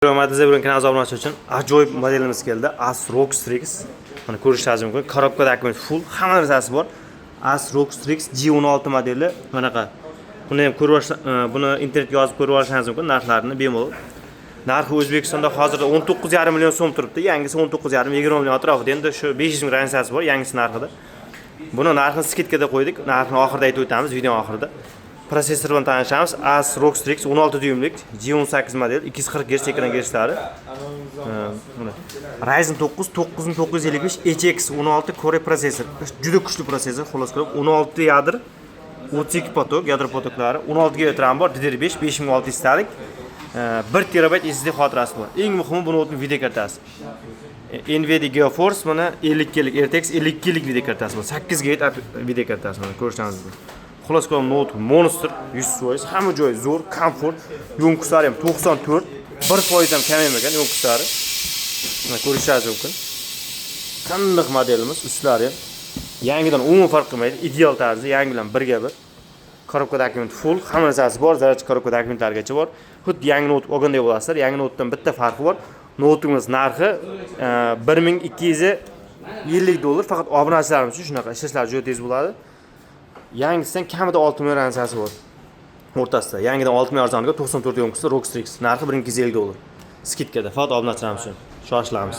Hurmatli bugun kanal obunachi uchun ajoyib modelimiz keldi. Asus ROG Strix. Mana, ko'rishingiz mumkin. Коробка, документ full, hamma narsasi bor. Asus ROG Strix G16 modeli bunaqa. Buni ham ko'rib olish, buni internetga yozib ko'rib olishingiz mumkin narxlarini bemalol. Narxi O'zbekistonda hozirda 19,5 million so'm turibdi. Yangisi 19,5, 20 million atrofida. Endi shu 500 ming разница si bor yangisi narxida. Buni narxini скидка da qo'ydik. Narxini oxirida aytib o'tamiz, video oxirida. Protsessor bilan tanishamiz. Asus ROG Strix 16 dyuymlik G18 model, 240 Hz ekran gertzlari. Mana. Ryzen 9 9955 HX 16 Core protsessor. Juda kuchli protsessor, xullas qilib 16 yadro, 32 поток, yadro поток lari, 16 GB RAM bor, DDR5 5600 talik. 1 terabayt SSD xotirasi bor. Eng muhimi, buni o'tmi video kartasi. Nvidia GeForce mana 50 lik RTX 52 lik video kartasi bor. 8 GB video kartasi, mana, ko'rishingiz mumkin. Xullas kalom, noutbuk monster 100%, hamma joyi zo'r, komfort, ёмкость lari ham 94, 1% ham kamaymagan ёмкость lari. Mana, ko'rishingiz mumkin. Qandoq modelimiz, ustlari ham yangidan umuman farq qilmaydi, ideal tarzda yangi bilan birga bir. Коробка, документ full, hamma narsasi bor, зарядка, коробка dokumentlarigacha bor. Xuddi yangi noutbuk olganday bo'lasizlar. Yangi noutdan bitta farqi bor. Noutbukimiz narxi 1250 dollar, faqat obunachilarimiz uchun shunaqa, ishlashlar juda tez bo'ladi. Yangisidan kamida 6 million разница si bor. O'rtasida. Yangidan 6 million arzoniga 94 ёмкость ROG Strix narxi 1250 dollar. Скидка da faqat obunachilarimiz uchun. Shoshilamiz.